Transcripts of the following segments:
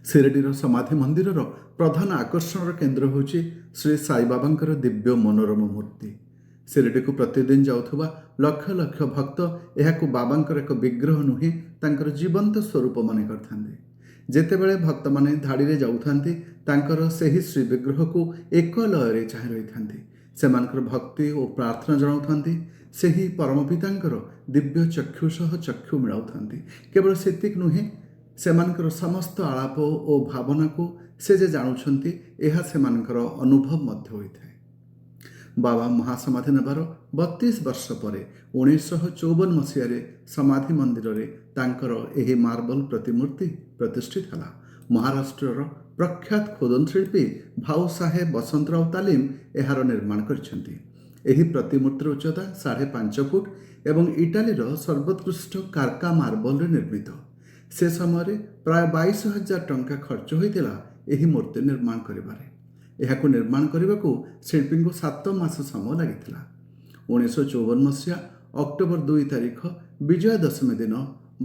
ଶିରିଡ଼ିର ସମାଧି ମନ୍ଦିରର ପ୍ରଧାନ ଆକର୍ଷଣର କେନ୍ଦ୍ର ହେଉଛି ଶ୍ରୀ ସାଇବାବାଙ୍କର ଦିବ୍ୟ ମନୋରମ ମୂର୍ତ୍ତି। ଶିରିଡ଼ିକୁ ପ୍ରତିଦିନ ଯାଉଥିବା ଲକ୍ଷ ଲକ୍ଷ ଭକ୍ତ ଏହାକୁ ବାବାଙ୍କର ଏକ ବିଗ୍ରହ ନୁହେଁ, ତାଙ୍କର ଜୀବନ୍ତ ସ୍ୱରୂପ ମନେ କରିଥାନ୍ତି। ଯେତେବେଳେ ଭକ୍ତମାନେ ଧାଡ଼ିରେ ଯାଉଥାନ୍ତି, ତାଙ୍କର ସେହି ଶ୍ରୀ ବିଗ୍ରହକୁ ଏକ ଲୟରେ ଚାହିଁ ରହିଥାନ୍ତି। ସେମାନଙ୍କର ଭକ୍ତି ଓ ପ୍ରାର୍ଥନା ଜଣାଉଥାନ୍ତି। ସେହି ପରମପିତାଙ୍କର ଦିବ୍ୟ ଚକ୍ଷୁ ସହ ଚକ୍ଷୁ ମିଳାଉଥାନ୍ତି। କେବଳ ସେତିକି ନୁହେଁ, ସେମାନଙ୍କର ସମସ୍ତ ଆଳାପ ଓ ଭାବନାକୁ ସେ ଯେ ଜାଣୁଛନ୍ତି, ଏହା ସେମାନଙ୍କର ଅନୁଭବ ମଧ୍ୟ ହୋଇଥାଏ। ବାବା ମହାସମାଧି ନେବାର 32 ବର୍ଷ ପରେ 1954 ମସିହାରେ ସମାଧି ମନ୍ଦିରରେ ତାଙ୍କର ଏହି ମାର୍ବଲ ପ୍ରତିମୂର୍ତ୍ତି ପ୍ରତିଷ୍ଠିତ ହେଲା। ମହାରାଷ୍ଟ୍ରର ପ୍ରଖ୍ୟାତ ଖୋଦନ ଶିଳ୍ପୀ ଭାଉ ସାହେବ ବସନ୍ତରାଓ ତାଲିମ ଏହାର ନିର୍ମାଣ କରିଛନ୍ତି। ଏହି ପ୍ରତିମୂର୍ତ୍ତିର ଉଚ୍ଚତା 5.5 ଫୁଟ ଏବଂ ଇଟାଲୀର ସର୍ବୋତ୍କୃଷ୍ଟ କାର୍କା ମାର୍ବଲରେ ନିର୍ମିତ। ସେ ସମୟରେ ପ୍ରାୟ 22,000 ଟଙ୍କା ଖର୍ଚ୍ଚ ହୋଇଥିଲା ଏହି ମୂର୍ତ୍ତି ନିର୍ମାଣ କରିବାରେ। ଏହାକୁ ନିର୍ମାଣ କରିବାକୁ ଶିଳ୍ପୀଙ୍କୁ 7 ମାସ ସମୟ ଲାଗିଥିଲା। 1954 ମସିହା ଅକ୍ଟୋବର 2 ତାରିଖ ବିଜୟା ଦଶମୀ ଦିନ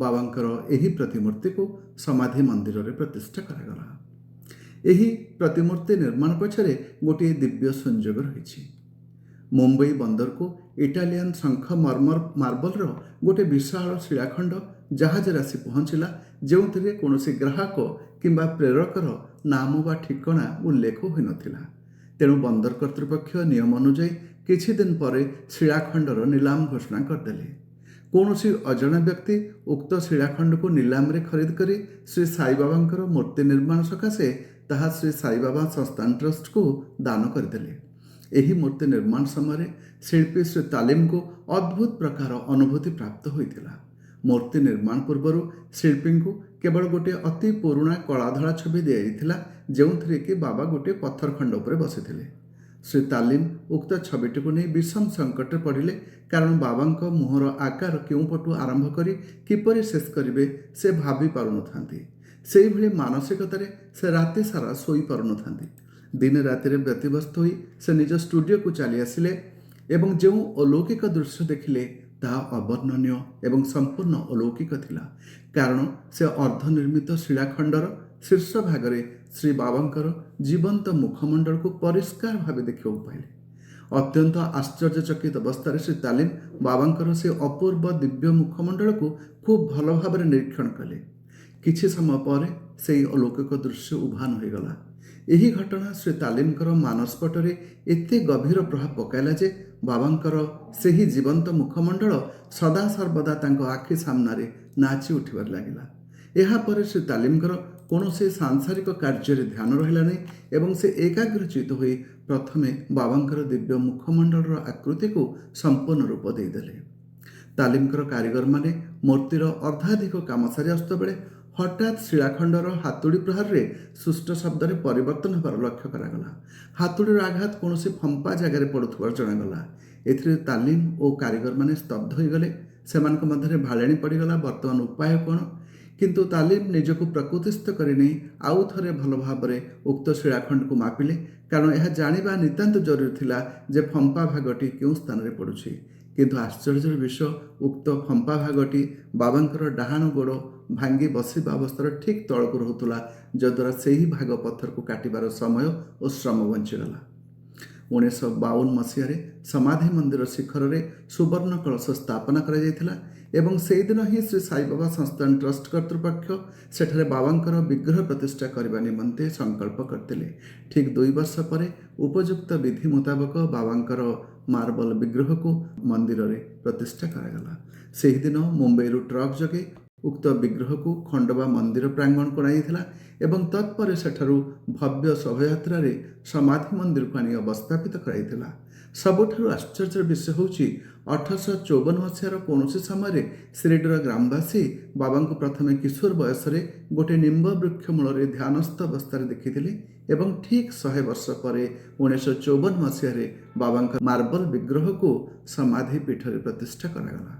ବାବାଙ୍କର ଏହି ପ୍ରତିମୂର୍ତ୍ତିକୁ ସମାଧି ମନ୍ଦିରରେ ପ୍ରତିଷ୍ଠା କରାଗଲା। ଏହି ପ୍ରତିମୂର୍ତ୍ତି ନିର୍ମାଣ ପଛରେ ଗୋଟିଏ ଦିବ୍ୟ ସଂଯୋଗ ରହିଛି। ମୁମ୍ବାଇ ବନ୍ଦରକୁ ଇଟାଲିଆନ ଶଙ୍ଖ ମର୍ମର ମାର୍ବଲର ଗୋଟିଏ ବିଶାଳ ଶିଳାଖଣ୍ଡ ଜାହାଜରେ ଆସି ପହଞ୍ଚିଲା, ଯେଉଁଥିରେ କୌଣସି ଗ୍ରାହକ କିମ୍ବା ପ୍ରେରକର ନାମ ବା ଠିକଣା ଉଲ୍ଲେଖ ହୋଇନଥିଲା। ତେଣୁ ବନ୍ଦର କର୍ତ୍ତୃପକ୍ଷ ନିୟମ ଅନୁଯାୟୀ କିଛି ଦିନ ପରେ ଶିଳାଖଣ୍ଡର ନିଲାମ ଘୋଷଣା କରିଦେଲେ। କୌଣସି ଅଜଣା ବ୍ୟକ୍ତି ଉକ୍ତ ଶିଳାଖଣ୍ଡକୁ ନିଲାମରେ ଖରିଦ କରି ଶ୍ରୀ ସାଇବାବାଙ୍କର ମୂର୍ତ୍ତି ନିର୍ମାଣ ସକାଶେ ତାହା ଶ୍ରୀ ସାଇବାବା ସଂସ୍ଥାନ ଟ୍ରଷ୍ଟକୁ ଦାନ କରିଦେଲେ। ଏହି ମୂର୍ତ୍ତି ନିର୍ମାଣ ସମୟରେ ଶିଳ୍ପୀ ଶ୍ରୀ ତାଲିମଙ୍କୁ ଅଦ୍ଭୁତ ପ୍ରକାର ଅନୁଭୂତି ପ୍ରାପ୍ତ ହୋଇଥିଲା। ମୂର୍ତ୍ତି ନିର୍ମାଣ ପୂର୍ବରୁ ଶିଳ୍ପୀଙ୍କୁ କେବଳ ଗୋଟିଏ ଅତି ପୁରୁଣା କଳାଧଳା ଛବି ଦିଆଯାଇଥିଲା, ଯେଉଁଥିରେ କି ବାବା ଗୋଟିଏ ପଥର ଖଣ୍ଡ ଉପରେ ବସିଥିଲେ। ଶ୍ରୀ ତାଲିମ ଉକ୍ତ ଛବିଟିକୁ ନେଇ ବିଷମ ସଙ୍କଟରେ ପଡ଼ିଲେ, କାରଣ ବାବାଙ୍କ ମୁହଁର ଆକାର କେଉଁ ପଟୁ ଆରମ୍ଭ କରି କିପରି ଶେଷ କରିବେ, ସେ ଭାବି ପାରୁନଥାନ୍ତି। ସେଇଭଳି ମାନସିକତାରେ ସେ ରାତି ସାରା ଶୋଇପାରୁନଥାନ୍ତି। ଦିନେ ରାତିରେ ବ୍ୟତିବ୍ୟସ୍ତ ହୋଇ ସେ ନିଜ ଷ୍ଟୁଡ଼ିଓକୁ ଚାଲି ଆସିଲେ ଏବଂ ଯେଉଁ ଅଲୌକିକ ଦୃଶ୍ୟ ଦେଖିଲେ, ତାହା ଅବର୍ଣ୍ଣନୀୟ ଏବଂ ସମ୍ପୂର୍ଣ୍ଣ ଅଲୌକିକ ଥିଲା। କାରଣ ସେ ଅର୍ଦ୍ଧନିର୍ମିତ ଶିଳାଖଣ୍ଡର ଶୀର୍ଷ ଭାଗରେ ଶ୍ରୀ ବାବାଙ୍କର ଜୀବନ୍ତ ମୁଖମଣ୍ଡଳକୁ ପରିଷ୍କାର ଭାବେ ଦେଖିବାକୁ ପାଇଲେ। ଅତ୍ୟନ୍ତ ଆଶ୍ଚର୍ଯ୍ୟଚକିତ ଅବସ୍ଥାରେ ଶ୍ରୀ ତାଲିମ ବାବାଙ୍କର ସେ ଅପୂର୍ବ ଦିବ୍ୟ ମୁଖମଣ୍ଡଳକୁ ଖୁବ୍ ଭଲ ଭାବରେ ନିରୀକ୍ଷଣ କଲେ। କିଛି ସମୟ ପରେ ସେହି ଅଲୌକିକ ଦୃଶ୍ୟ ଉଭାନ ହୋଇଗଲା। ଏହି ଘଟଣା ଶ୍ରୀ ତାଲିମଙ୍କର ମାନସପଟରେ ଏତେ ଗଭୀର ପ୍ରଭାବ ପକାଇଲା ଯେ ବାବାଙ୍କର ସେହି ଜୀବନ୍ତ ମୁଖମଣ୍ଡଳ ସଦାସର୍ବଦା ତାଙ୍କ ଆଖି ସାମ୍ନାରେ ନାଚି ଉଠିବାରେ ଲାଗିଲା। ଏହାପରେ ଶ୍ରୀ ତାଲିମଙ୍କର କୌଣସି ସାଂସାରିକ କାର୍ଯ୍ୟରେ ଧ୍ୟାନ ରହିଲା ନାହିଁ ଏବଂ ସେ ଏକାଗ୍ରଚିତ ହୋଇ ପ୍ରଥମେ ବାବାଙ୍କର ଦିବ୍ୟ ମୁଖମଣ୍ଡଳର ଆକୃତିକୁ ସମ୍ପୂର୍ଣ୍ଣ ରୂପ ଦେଇଦେଲେ। ତାଲିମଙ୍କର କାରିଗରମାନେ ମୂର୍ତ୍ତିର ଅର୍ଦ୍ଧାଧିକ କାମ ସାରି ଆସୁଥିବା ବେଳେ ହଠାତ୍ ଶିଳାଖଣ୍ଡର ହାତୁଡ଼ି ପ୍ରହାରରେ ସୃଷ୍ଟ ଶବ୍ଦରେ ପରିବର୍ତ୍ତନ ହେବାର ଲକ୍ଷ୍ୟ କରାଗଲା। ହାତୁଡ଼ିର ଆଘାତ କୌଣସି ଫମ୍ପା ଜାଗାରେ ପଡ଼ୁଥିବାର ଜଣାଗଲା। ଏଥିରେ ତାଲିମ ଓ କାରିଗରମାନେ ସ୍ତବ୍ଧ ହୋଇଗଲେ। ସେମାନଙ୍କ ମଧ୍ୟରେ ଭାଳେଣି ପଡ଼ିଗଲା, ବର୍ତ୍ତମାନ ଉପାୟ କ'ଣ? କିନ୍ତୁ ତାଲିମ ନିଜକୁ ପ୍ରକୃତିସ୍ଥ କରି ନେଇ ଆଉ ଥରେ ଭଲ ଭାବରେ ଉକ୍ତ ଶିଳାଖଣ୍ଡକୁ ମାପିଲେ, କାରଣ ଏହା ଜାଣିବା ନିତାନ୍ତ ଜରୁରୀ ଥିଲା ଯେ ଫମ୍ପା ଭାଗଟି କେଉଁ ସ୍ଥାନରେ ପଡ଼ୁଛି। କିନ୍ତୁ ଆଶ୍ଚର୍ଯ୍ୟର ବିଷୟ, ଉକ୍ତ ଫମ୍ପା ଭାଗଟି ବାବାଙ୍କର ଡାହାଣ ଗୋଡ଼ ଭାଙ୍ଗି ବସିବା ଅବସ୍ଥାର ଠିକ୍ ତଳକୁ ରହୁଥିଲା, ଯଦ୍ୱାରା ସେହି ଭାଗ ପଥରକୁ କାଟିବାର ସମୟ ଓ ଶ୍ରମ ବଞ୍ଚିଗଲା। 1952 ମସିହାରେ ସମାଧି ମନ୍ଦିର ଶିଖରରେ ସୁବର୍ଣ୍ଣ କଳସ ସ୍ଥାପନା କରାଯାଇଥିଲା ଏବଂ ସେଇଦିନ ହିଁ ଶ୍ରୀ ସାଇବାବା ସଂସ୍ଥାନ ଟ୍ରଷ୍ଟ କର୍ତ୍ତୃପକ୍ଷ ସେଠାରେ ବାବାଙ୍କର ବିଗ୍ରହ ପ୍ରତିଷ୍ଠା କରିବା ନିମନ୍ତେ ସଂକଳ୍ପ କରିଥିଲେ। ଠିକ୍ 2 ବର୍ଷ ପରେ ଉପଯୁକ୍ତ ବିଧି ମୁତାବକ ବାବାଙ୍କର ମାର୍ବଲ ବିଗ୍ରହକୁ ମନ୍ଦିରରେ ପ୍ରତିଷ୍ଠା କରାଗଲା। ସେହିଦିନ ମୁମ୍ବାଇରୁ ଟ୍ରକ୍ ଯୋଗେ ଉକ୍ତ ବିଗ୍ରହକୁ ଖଣ୍ଡବା ମନ୍ଦିର ପ୍ରାଙ୍ଗଣକୁ ଅଣାଯାଇଥିଲା ଏବଂ ତତ୍ପରେ ସେଠାରୁ ଭବ୍ୟ ଶୋଭାଯାତ୍ରାରେ ସମାଧି ମନ୍ଦିରକୁ ଆଣି ଅବସ୍ଥାପିତ କରାଯାଇଥିଲା। ସବୁଠାରୁ ଆଶ୍ଚର୍ଯ୍ୟର ବିଷୟ ହେଉଛି, 1854 ମସିହାର କୌଣସି ସମୟରେ ଶିରିଡ଼ିର ଗ୍ରାମବାସୀ ବାବାଙ୍କୁ ପ୍ରଥମେ କିଶୋର ବୟସରେ ଗୋଟିଏ ନିମ୍ବ ବୃକ୍ଷ ମୂଳରେ ଧ୍ୟାନସ୍ଥ ଅବସ୍ଥାରେ ଦେଖିଥିଲେ ଏବଂ ଠିକ୍ 100 ବର୍ଷ ପରେ 1954 ମସିହାରେ ବାବାଙ୍କ ମାର୍ବଲ ବିଗ୍ରହକୁ ସମାଧି ପୀଠରେ ପ୍ରତିଷ୍ଠା କରାଗଲା।